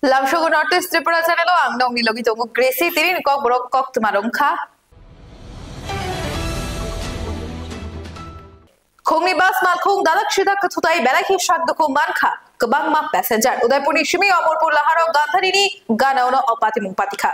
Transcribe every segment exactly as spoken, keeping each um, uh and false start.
Lamsogo North East Tripura channel o ang nongni logi tongo Gracie, tini ni kokborok koktwma rok wngkha. Khungni bus malkhung dadak sidak kwthutai belai khe sak dukhu mankha kwbangma passenger. Udaipurni simi Omorpur laharok Gantharini ganaono o patimung patikha.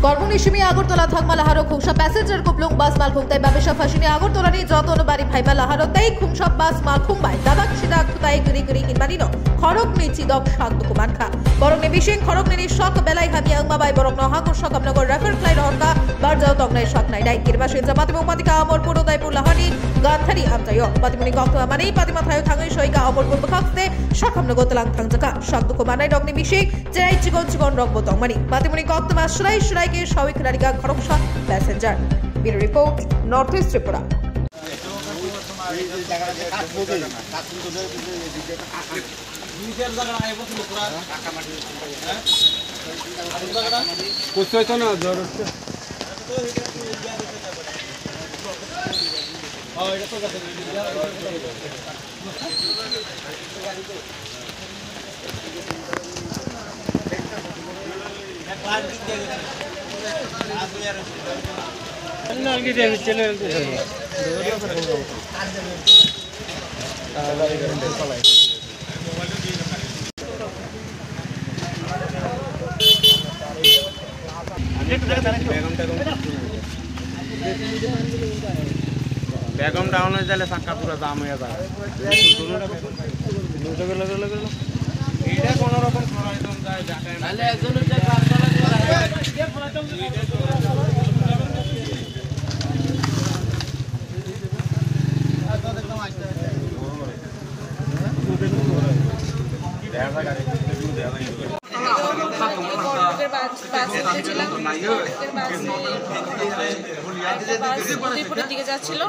Korbungni simi Agartala thangma laharok khungsa passenger kuplung bus malkhung tei babisa phasini Agartalani jotono bari phaima laharok tei khungsa bus malkhung bai dadak sidak kwthutai gri gri hinmanino khoroknwi chidok sak dukhu mankha. Borokni bising khoroknwini sok belai hamya wngma bai borokno hakur sakamnogo refer khlai rohorkha barjao tongnai sak nainai. Kirima sinsa patimung patikha Omorpur Udaipur laharni Ganthari amchaio. Patimungni koktwma manwi patima thaio thangwi soika Omorpur bwkhak tei sakamnogo tlang thangjakha. Sak dukhu manai rokni bising cherai chikon chikon rokbo tongmani. Patimungni koktwma swrai swrai khe sawi khwnarikha khoroksa passenger. Bureau report, North East Tripura. Begum down হয়ে গেলে চাক্কা পুরো জাম হয়ে যায়। এটা কোনো রকম সরাইতাম যায়, যাতায়াত। বড় বুকের বাস, বাসে উঠেছিলাম। বড় বুকের বাস নিয়ে একটা বাস উদয়পুরের দিকে যাচ্ছিল,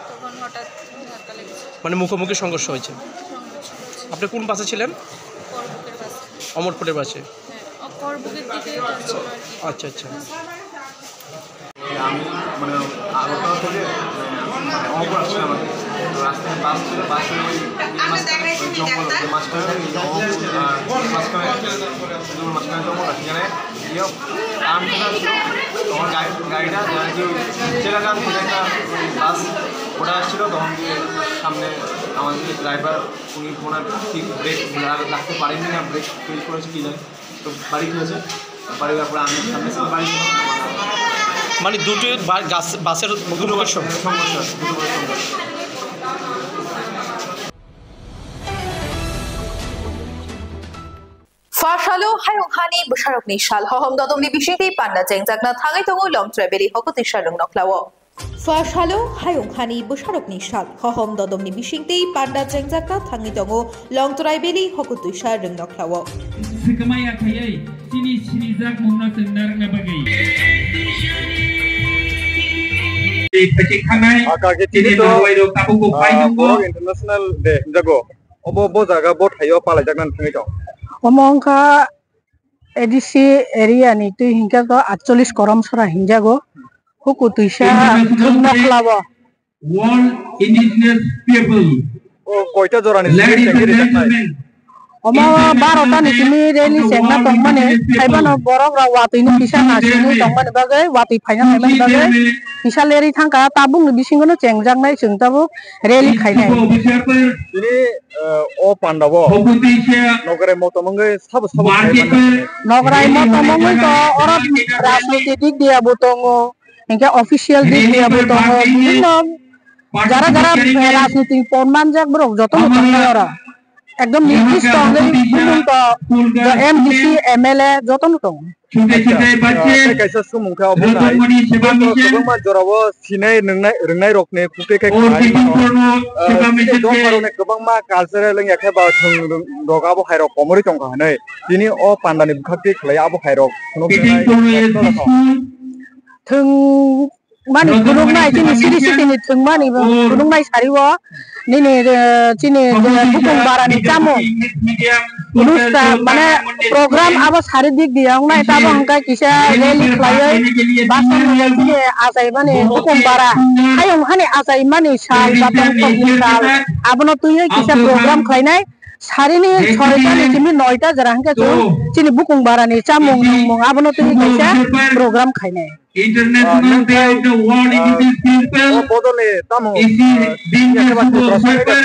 তখন হঠাৎ ধাক্কা লেগেছে। মানে মুখোমুখি সংঘর্ষ হয়েছে। সংঘর্ষ হয়েছে। আপনি কোন বাসে ছিলেন? বড় বুকের বাসে। অমরপুরের বাসে। হ্যাঁ, ও বড় বুকের দিকে যাচ্ছিল আর কি। আচ্ছা, আচ্ছা। আমি মানে আগরতলা থেকে, মানে, অমরপুর আসছিলাম আর কি। তো রাস্তায় বাস ছিল, বাসে ওই মাঝখানে ওই জঙ্গল, ওই মাঝখানে ওই অমরপুর, আহ, মাঝখানে জঙ্গল, মাঝখানে জঙ্গল, আর সেখানে গিয়ে টার্ন দিতে আসছিল। তখন গাড়ি, গাড়িটা যারা কি ওই চিটাগাং থেকে একটা বাস ওটা আসছিল, তখন গিয়ে সামনে আমাদের ড্রাইভার উনি মনে হয় ঠিক ব্রেক লাগতে পারেনি, না ব্রেক ফেল করেছে কি জানি। তো বাড়ি কি হয়েছে? বাড়ি যাওয়ার পরে আমি সামনে সামনে বাড়ি ছিলাম। মানে দুটো বা-, গাছ, বাসের মুখোমুখি সম- সংঘর্ষ আছে, দুটো বাসের সংঘর্ষ। Phasalo hayung hani bwsarokni sal hohom dodomni bisingtwi panda chengjakna thangwi tongo Longtrai Valley Hokutwi Sarung Nokhlao. Phasalo hayung hani bwsarokni sal hohom dodomni bisingtwi panda chengjakna thangwi tongo Longtrai Valley Hokutwi Sarung Nokhlao. Swkmaya khaiwi chini sinijak mungno chwng narwkna bagwi. Tei phaikhe khanai, Aka khe chini tini to, norwai rok tabukbo ah, phai tongo. Borok International Day hwnjago. Obo bo jaga bo thaio palaijaknani thangwi tong. Omo wngkha A D C area ni twi hinkhe to atchollish korom sora hinjago. Huku twisa International Day, nokhlabo. World Indigenous People. O koita jorani simi Ladies and tengkiri jaknai. Gentlemen, Omo International barota ni Day simi rally of the chengna World tongmani, Indigenous People. Khaibano borok rok watwi ni kisa nasingwi tongmani bagwi, watwi phaina phaimani bagwi, kisa leri thangkha, tabukni bisingono chengjaknai chwng tabuk rally khainai. Tini, eh, o pandao nokrai motom wngwi sabo sabo khaimani. Nokrai motom wngwi to oro rajniti dik diya bo tongo, hinkhe official dik diya bo tongo, bibhinno jara jara rajniti pon manjak borok jotono tongnai oro. Ekdom nirdisto hwnwi bumung to, M D C, M L A jotono tongo. Acha, ah, tei kaisa sumung khe obo nai. Kwbangma jorao sinai nwngnai, rwngnai rokni khuktwi khe khlai mano. Ah, chini dongpharokni kwbangma cultural wngya khe ba thwng rok abo hai rok komorwi tongkha hwnwi. Tini o pandani bwkhaktwi khlai abo hai rok phunuk wngnai. Thwng mani phunuknai, chini siri sitini thwngmani phunuknai sari o. Nini, eh, chini, eh, bukung barani chamung. Nusta, mane, program abo sari dik diya wngnai, tabo hwnkhe kisa rally khlaiwi, basan chini achaimani bukung bara. Hayung hani achaimani sal, batang kokni sal, abono twiwi kisa program khlainai. Sarini soita ni simi noita jora hwnkhe chwng chini bukung barani chamung nungmung abono twi kaisa program khainai. International Day of the World English People. O bodole tamo, is he being a supervisor?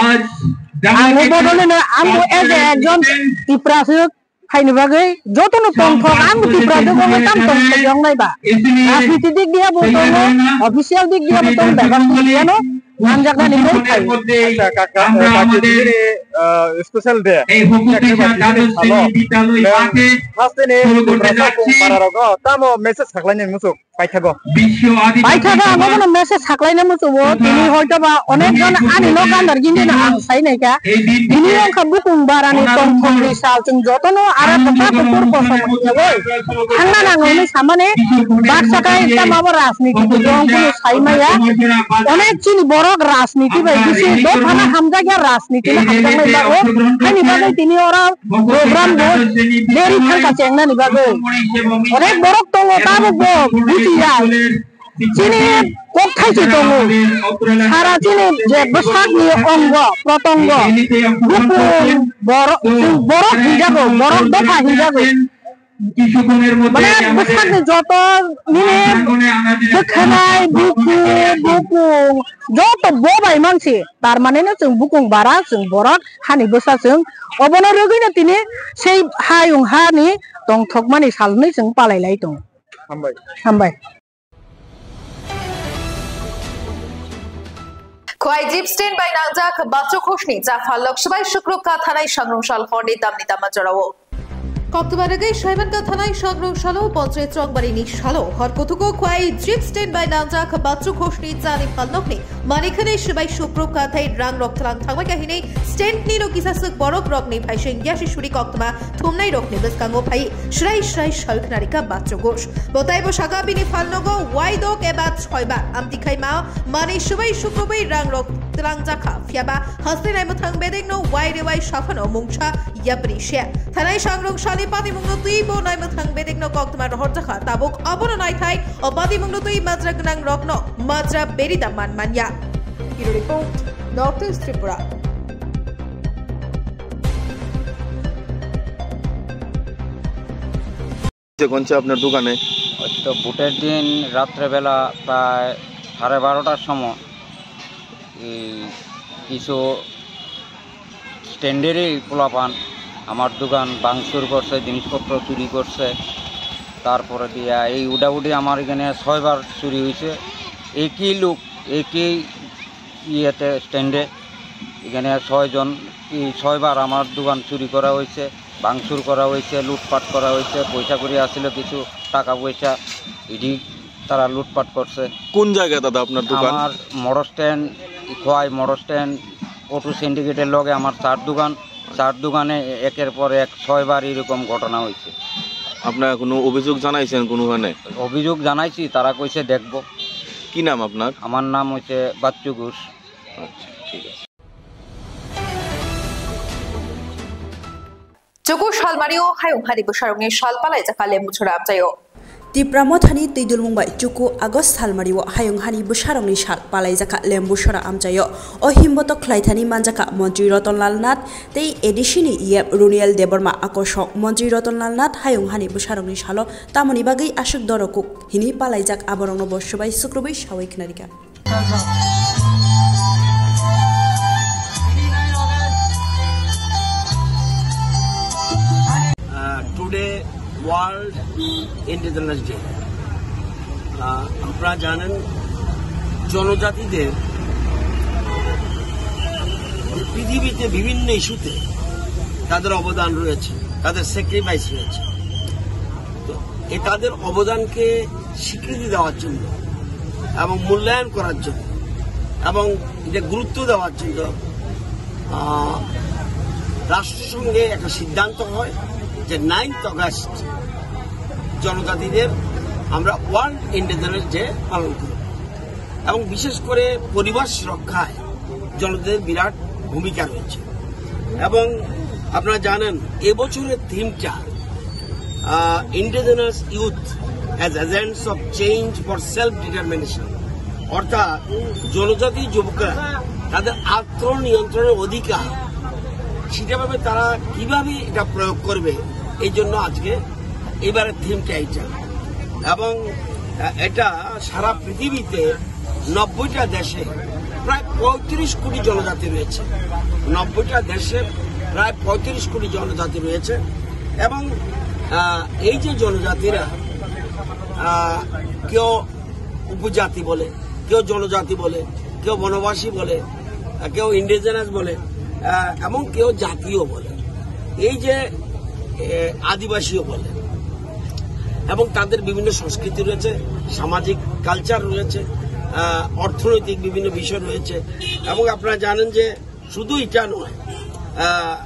Aaj ang o bodole no, ang o as a ekjon Tipraswk phaini bagwi jotono tongthok, ang Tipraswk wngwi tam tongthok wngnai ba. Rajniti dik diya bo tongo, official dik diya bo tongo, bebak dik diya no. Hamjaknani mung phai. Acha, kaka, eh, kaki tini, eh, special day. Haste ni Tiprasa kung para rogo tamo message khaklai ni musuk paithago. Paithago, ang bono message khaklai ni musuk bo. Tini hoito ba onek jon ani no gandar gindi no ang sai nai kha. Tini wngkha bukung barani tongthok ni sal, chwng jotono ara kota kukur kosom yagoi. Thangna nango hinwi samani baksa kai tamo bo rajniti bo wng kunu sai maya. Onek chini borok rajniti bai bisi dophano hamjakya, rajniti no hamjaknai bagwi. Haini bagwi tini oro program bo deri thangsa chengnani bagwi. Onek borok tongo tabuk bo bujiya. Chini kok thaisi tongo. Sara chini je bwsakni ongo, protongo, bukung, borok, borok hinjago, borok dopha hinjago. Mane bwsakni joto nini bwkhanai, buku, bukung, joto bo bai mansi. Tar mane no chwng bukung bara, chwng borok, hani bwsa chwng. Obono rwgwino tini sei hayung hani tongthokmani sal hwnwi chwng palai lai tongo. Hambai. Hambai. Khwai jeep stand bai nangjak bachuk husni cha phalok swbai sukruk ka thanai sangrung sal horni damni dama jorao. Koktwma rwgwi Saimankha thanai sangrung salo Panchayat Chongbarini salo hor kuthugo khwai jeep stand bai nangjak bachuk husni chani phalnokni manikhani swbai sukruk ka thai rang rok tlang thangbai kahini stand ni no kisa swk borok rokni phaising yasi suri koktwma thumnai rokni bwskango phai shrai shrai sal khnarika bachuk hus. Bo taibo saka bini phalnogo waidok eba soibar amtwi khai ma mani swbai sukrubwi rang rok twlangjakha, phiyaba haste naimwthang bedekno wai rewai saphano mungsa yapri se. Thanai sangrung sali patimungno twibo naimwthang bedekno koktwma rohorjakha, tabuk abono naithai o patimungno twi majra gwnang rokno majra berida man manya. Bureau Report, North East Tripura. যে কোন আপনার দোকানে? ওই তো ভোটের দিন রাত্রেবেলা প্রায় সাড়ে বারোটার সময় এই কিছু স্ট্যান্ডেরই পোলাপান আমার দোকান ভাঙচুর করছে, জিনিসপত্র চুরি করছে। তারপরে দিয়া এই উডাউডি আমার এখানে ছয়বার চুরি হয়েছে। একই লোক, একই ইয়েতে স্ট্যান্ডে এখানে ছয়জন, এই ছয়বার আমার দোকান চুরি করা হয়েছে, ভাঙচুর করা হয়েছে, লুটপাট করা হয়েছে। পয়সা কড়ি আসছিল কিছু টাকা পয়সা, ইডি তারা লুটপাট করছে। কোন জায়গা দাদা আপনার দোকান? আমার motor stand, Khowai motor stand, auto সিন্ডিকেটের লগে আমার চার দোকান। চার দোকানে একের পর এক ছয়বার এরকম ঘটনা হয়েছে। আপনারা কোনো অভিযোগ জানাইছেন কোনোখানে? অভিযোগ জানাইছি, তারা কইছে দেখব। কি নাম আপনার? আমার নাম হচ্ছে বাচ্চু ঘোষ। আচ্ছা, ঠিক আছে। Chuku salmario hayung hani bwsarokni sal palai jakha lembuchora amchaio. Tipra Mothani twi dulmung bai chuku August salmario hayung hani bwsarokni sal palai jakha lembuchora amchaio. O himbotok khlaithani manjakha Montri Rotonlal Nath tei A D C ni E M Runiel Debbarma akosong. Montri Rotonlal Nath hayung hani bwsarokni salo tamoni bagwi aswk dorokuk hini palaijak aborokno bo swbai sukrubwi sawi khnarikha. Uh, today World Indigenous Day. Uh, আপনারা জানেন, জনজাতিদের পৃথিবীতে বিভিন্ন ইস্যুতে তাদের অবদান রয়েছে, তাদের স্যাক্রিফাইস রয়েছে। তো এ তাদের অবদানকে স্বীকৃতি দেওয়ার জন্য এবং মূল্যায়ন করার জন্য এবং এটা গুরুত্ব দেওয়ার জন্য, আহ, রাষ্ট্রসংঘে একটা সিদ্ধান্ত হয় যে নাইন্থ অগাস্ট জনজাতিদের আমরা ওয়ার্ল্ড ইন্ডিজেনাস ডে পালন করি। এবং বিশেষ করে পরিবেশ রক্ষায় জনজাতিদের বিরাট ভূমিকা রয়েছে। এবং আপনারা জানেন, এবছরের থিমটা, আহ, Indigenous Youth as Agents of Change for Self Determination, অর্থাৎ জনজাতি যুবকরা তাদের আত্মনিয়ন্ত্রণের অধিকার সেটাভাবে তারা কিভাবে এটা প্রয়োগ করবে, এই জন্য আজকে এবারে থিম টাইটেল। এবং আহ, এটা সারা পৃথিবীতে নব্বইটা দেশে প্রায় পঁয়ত্রিশ কোটি জনজাতি রয়েছে। নব্বইটা দেশে প্রায় পঁয়ত্রিশ কোটি জনজাতি রয়েছে। এবং আহ, এই যে জনজাতিরা, আহ, কেউ উপজাতি বলে, কেউ জনজাতি বলে, কেউ বনবাসী বলে, আহ, কেউ ইন্ডিজিনাস বলে, আহ, এবং কেউ জাতীয় বলে, এই যে আহ, আদিবাসীও বলে। এবং তাদের বিভিন্ন সংস্কৃতি রয়েছে, সামাজিক কালচার রয়েছে, আহ, অর্থনৈতিক বিভিন্ন বিষয় রয়েছে। এবং আপনারা জানেন যে শুধু এটা নয়, আহ,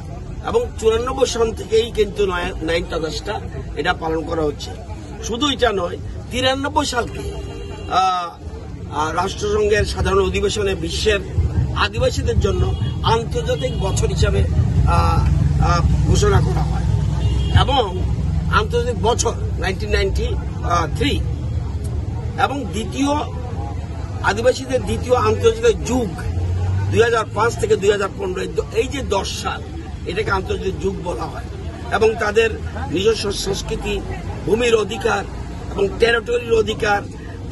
এবং চুরানব্বই সন থেকেই কিন্তু নয়, নাইন তাদাসটা এটা পালন করা হচ্ছে। শুধু এটা নয়, তিরানব্বই সালকে আহ, আহ, রাষ্ট্রসংঘের সাধারণ অধিবেশনে বিশ্বের আদিবাসীদের জন্য আন্তর্জাতিক বছর হিসাবে আহ, আহ, ঘোষণা করা হয় এবং আন্তর্জাতিক বছর নাইনটিন নাইনটি থ্রি এবং দ্বিতীয় আদিবাসীদের দ্বিতীয় আন্তর্জাতিক যুগ দুই হাজার পাঁচ থেকে দুই হাজার পনেরো, এই দ-, এই যে দশ সাল, এটাকে আন্তর্জাতিক যুগ বলা হয়। এবং তাদের নিজস্ব সংস্কৃতি, ভূমির অধিকার এবং টেরিটরির অধিকার,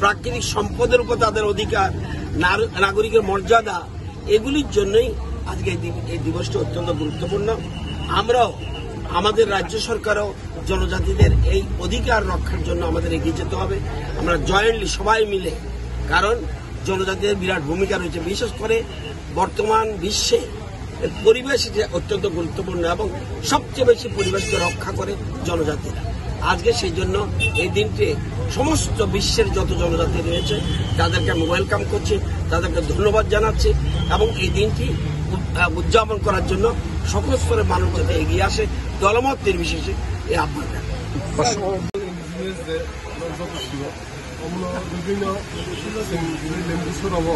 প্রাকৃতিক সম্পদের উপর তাদের অধিকার, নার-, নাগরিকের মর্যাদা, এগুলির জন্যই আজকে এই দিন, এই দিবসটি অত্যন্ত গুরুত্বপূর্ণ। আমরাও, আমাদের রাজ্য সরকারও জনজাতিদের এই অধিকার রক্ষার জন্য আমাদের এগিয়ে যেতে হবে। আমরা জয়েন্টলি সবাই মিলে, কারণ জনজাতিদের বিরাট ভূমিকা রয়েছে, বিশেষ করে বর্তমান বিশ্বে পরিবেশ এটা অত্যন্ত গুরুত্বপূর্ণ এবং সবচেয়ে বেশি পরিবেশকে রক্ষা করে জনজাতিরা। আজকে সেই জন্য এই দিনটি সমস্ত বিশ্বের যত জনজাতি রয়েছে তাদেরকে আমি ওয়েলকাম করছি, তাদেরকে ধন্যবাদ জানাচ্ছি এবং এই দিনটি উদ-, আহ, উদযাপন করার জন্য সকল স্তরের মানুষ যাতে এগিয়ে আসে, দলমত নির্বিশেষে এই আহ্বান রাখি। Omono bibhinno chwng bini lembu sorao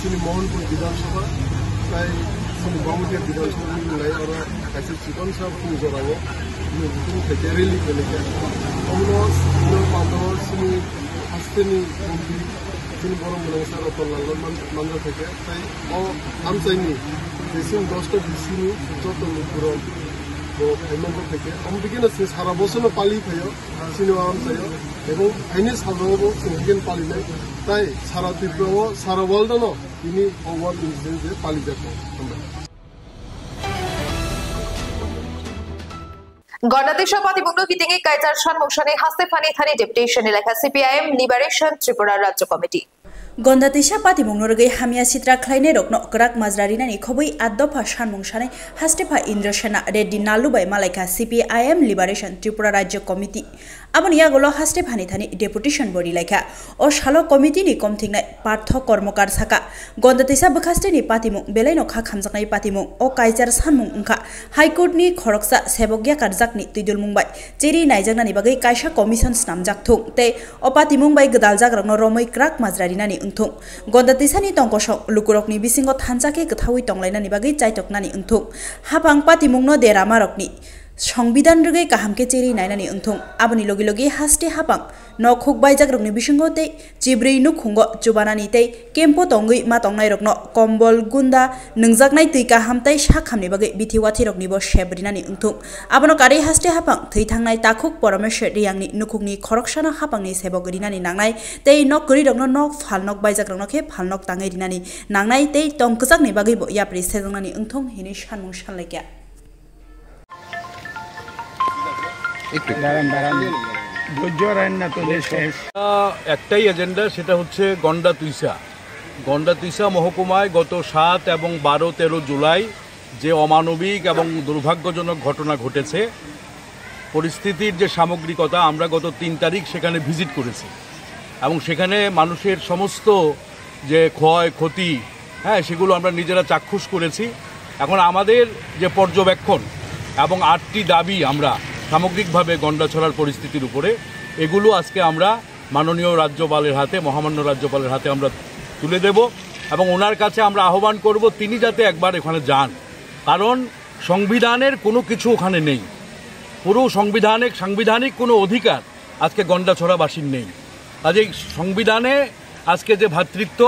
chini Mohanpur Bidhan Sabha tai chini Bamatia Bidhan Sabha ni lai oro kaisa chikon sa phung jorao bini bukhuk khaikhe rally khaikhe. Omono chini pandao chini hasteni mantri chini borok mwnai sa Ratan Lal man-, manjak khaikhe tai o amchaini je chini dosta D C ni joto lukurok bo phaimanjak khaikhe. Omo bikhe no chini sara bosorno pali phaio. Chini o amchaio, ebong haini salrao bo chwng hingkhe palinai, tai sara Tripura o, sara world no tini o World Indigenous Day palijak. Hambai. Gonda Tisa patimungno kitingwi Kaichar sanmung sanwi haste phani thani deputation ni lekha C P I M Liberation Tripura Rajya Committee. Gonda Tisa patimungno rwgwi hamya sitra khlainairokno kwrak majra rinani khobwi at dopha sanmung sanai hastepha Indra Sena Reddy Nallu bai malaikha C P I M Liberation Tripura Rajya Committee. Aboni yagulo hastephani thani deputation bo rilaikha. O salo committee ni komthingnai Partho Kormokar saka, Gonda Tisa bwkhasteni patimung belaino kha khamjaknai patimung. O Kaichar sanmung wngkha High Court ni khoroksa sebok yakarjakni twidulmung bai cheri naijaknani bagwi kaisa commission snamjak thung tei o patimung bai gwdaljakrokno romwi kwrak majra rinani wngthung. Gonda Tisani tongkosong lukurokni bisingo thansa khe kwthaui tonglainani bagwi chaitoknani wngthung. Hapang patimungno deramarokni Songbidan rwgwi kaham khe cheri nainani wngthung. Aboni logi logi haste hapang nok huk baijakrokni bisingo tei chibrwi nukhungo chubanani tei camp-o tongwi ma tongnairokno kombol, gunda, nwngjaknai twi kaham tei sakhamni bagwi bithi wathiroknibo sep rinani wngthung. Abono karwi haste haphang thwi thangnai takhuk Poromeswar Riyangni nukhungni khoroksano haphangni sebok rinani nangnai tei nok kwrwirokno nok phalnok baijakrokno khe phalnok tangwi rinani nangnai tei tong kwchakni bagwibo yapri sejaknani wngthung hinwi sanmung sanlaikha. একটু। দাঁড়ান, দাঁড়ান। ধৈর্য হারান না, তো শেষ। আহ, একটাই এজেন্ডা, সেটা হচ্ছে গন্ডা তুইসা। গন্ডা তুইসা মহকুমায় গত সাত এবং বারো তেরো জুলাই যে অমানবিক এবং দুর্ভাগ্যজনক ঘটনা ঘটেছে, পরিস্থিতির যে সামগ্রিকতা, আমরা গত তিন তারিখ সেখানে ভিজিট করেছি এবং সেখানে মানুষের সমস্ত যে ক্ষয় ক্ষতি, হ্যাঁ, সেগুলো আমরা নিজেরা চাক্ষুষ করেছি। এখন আমাদের যে পর্যবেক্ষণ এবং আটটি দাবি আমরা সামগ্রিকভাবে গন্ডাছড়ার পরিস্থিতির উপরে, এগুলো আজকে আমরা মাননীয় রাজ্যপালের হাতে, মহামান্য রাজ্যপালের হাতে আমরা তুলে দেব এবং ওনার কাছে আমরা আহ্বান করব তিনি যাতে একবার ওখানে যান, কারণ সংবিধানের কোনো কিছু ওখানে নেই, পুরো সংবিধানিক, সাংবিধানিক কোনো অধিকার আজকে গন্ডাছড়াবাসীর নেই। কাজেই সংবিধানে আজকে যে ভ্রাতৃত্ব,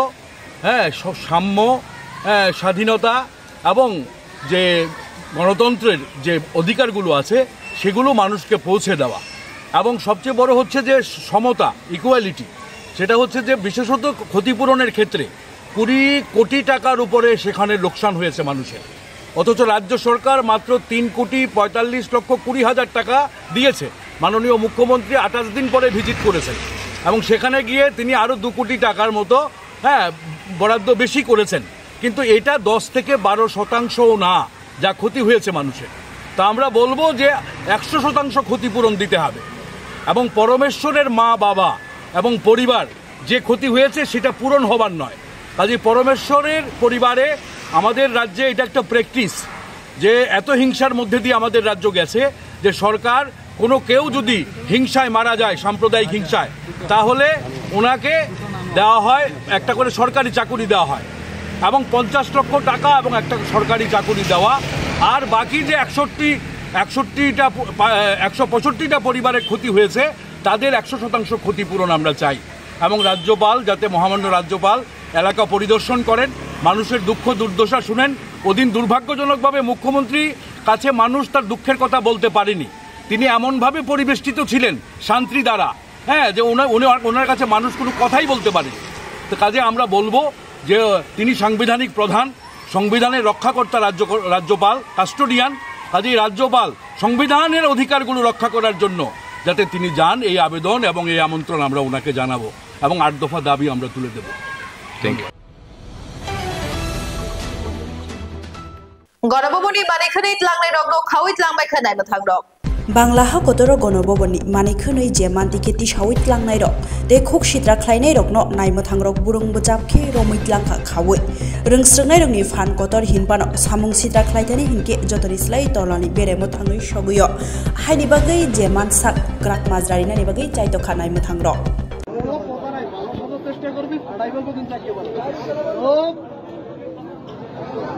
হ্যাঁ, স-, সাম্য, হ্যাঁ, স্বাধীনতা এবং যে গণতন্ত্রের যে অধিকারগুলো আছে, সেগুলো মানুষকে পৌঁছে দেওয়া। এবং সবচেয়ে বড় হচ্ছে যে সমতা, ইকুয়ালিটি, সেটা হচ্ছে যে বিশেষত ক্ষতিপূরণের ক্ষেত্রে কুড়ি কোটি টাকার উপরে সেখানে লোকসান হয়েছে মানুষের। অথচ রাজ্য সরকার মাত্র তিন কোটি পঁয়তাল্লিশ লক্ষ কুড়ি হাজার টাকা দিয়েছে। মাননীয় মুখ্যমন্ত্রী আঠাশ দিন পরে ভিজিট করেছেন এবং সেখানে গিয়ে তিনি আরও দু কোটি টাকার মতো, হ্যাঁ, বরাদ্দ বেশি করেছেন। কিন্তু এটা দশ থেকে বারো শতাংশও না, যা ক্ষতি হয়েছে মানুষের। তা আমরা বলবো যে একশো শতাংশ ক্ষতিপূরণ দিতে হবে এবং পরমেশ্বরের মা, বাবা এবং পরিবার যে ক্ষতি হয়েছে, সেটা পূরণ হবার নয়। কাজেই পরমেশ্বরের পরিবারে আমাদের রাজ্যে এটা একটা প্র্যাকটিস, যে এত হিংসার মধ্যে দিয়ে আমাদের রাজ্য গেছে, যে সরকার, কোনো কেউ যদি হিংসায় মারা যায়, সাম্প্রদায়িক হিংসায়, তাহলে ওনাকে দেওয়া হয়, একটা করে সরকারি চাকুরি দেওয়া হয় এবং পঞ্চাশ লক্ষ টাকা এবং একটা সরকারি চাকুরি দেওয়া। আর বাকি যে একষট্টি, একষট্টিটা প-, পা-, একশো পঁয়ষট্টিটা পরিবারের ক্ষতি হয়েছে, তাদের একশো শতাংশ ক্ষতিপূরণ আমরা চাই। এবং রাজ্যপাল যাতে, মহামান্য রাজ্যপাল, এলাকা পরিদর্শন করেন, মানুষের দুঃখ দুর্দশা শুনেন। ওদিন দুর্ভাগ্যজনকভাবে মুখ্যমন্ত্রী কাছে মানুষ তার দুঃখের কথা বলতে পারেনি। তিনি এমনভাবে পরিবেষ্টিত ছিলেন শান্তি দ্বারা, হ্যাঁ, যে ওনার, উনি, ওনার কাছে মানুষ কোনো কথাই বলতে পারেনি। তো কাজে আমরা বলবো যে তিনি সাংবিধানিক প্রধান, সংবিধানের রক্ষাকর্তা রাজ্য, রাজ্যপাল, কাস্টোডিয়ান। কাজেই রাজ্যপাল সংবিধানের অধিকারগুলো রক্ষা করার জন্য যাতে তিনি যান, এই আবেদন এবং এই আমন্ত্রণ আমরা ওনাকে জানাবো এবং আট দফা দাবি আমরা তুলে দেব। Thank you. Gonoboboni manwi khwnwi tlangnai rokno khaui tlangbai kha naimwthang rok. Bangla ha kotoro Gonoboboni manwi khwnwi je mantwi khe tisaui tlangnai rok tei khuk sitra khlainai rokno naimwthang rok burung bwchap khe romwi tlang kha khaui. Rwngsrwknai rokni phan kotor hinphano samung sitra khlaithani hinkhe jotoni slai tolani bere mwthangwi sogwio. Haini bagwi je mansak kwrak majra rinani bagwi chaito kha naimwthang rok.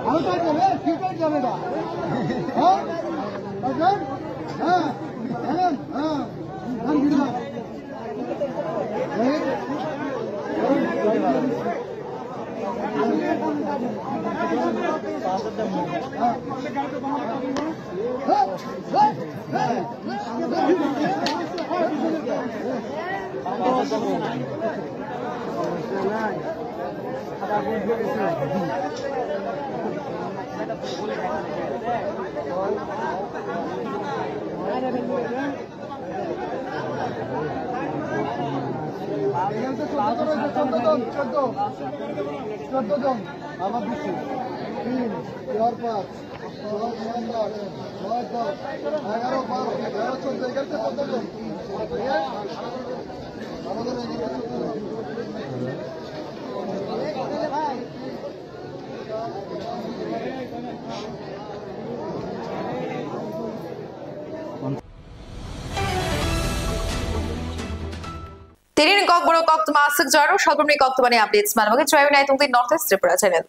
আরো টাইট হবে, কি টাইট যাবে এটা? হ্যাঁ? বাজার? হ্যাঁ। হ্যাঁ। হ্যাঁ। ধান ঘুরে দাও। হ্যাঁ। হ্যাঁ। চোদ্দ জন, চোদ্দ, চোদ্দ জন। আবার দিচ্ছি। তিন, চার, পাঁচ। ছয়, সাত, আট, নয়, দশ, এগারো, বারো, তেরো, চোদ্দ, এগারো, চোদ্দ জন। Tini ni kokborok koktwma aswk jora rok, salbumni koktwmani updates manna bagwi chwraio naitongdi North East Tripura channel.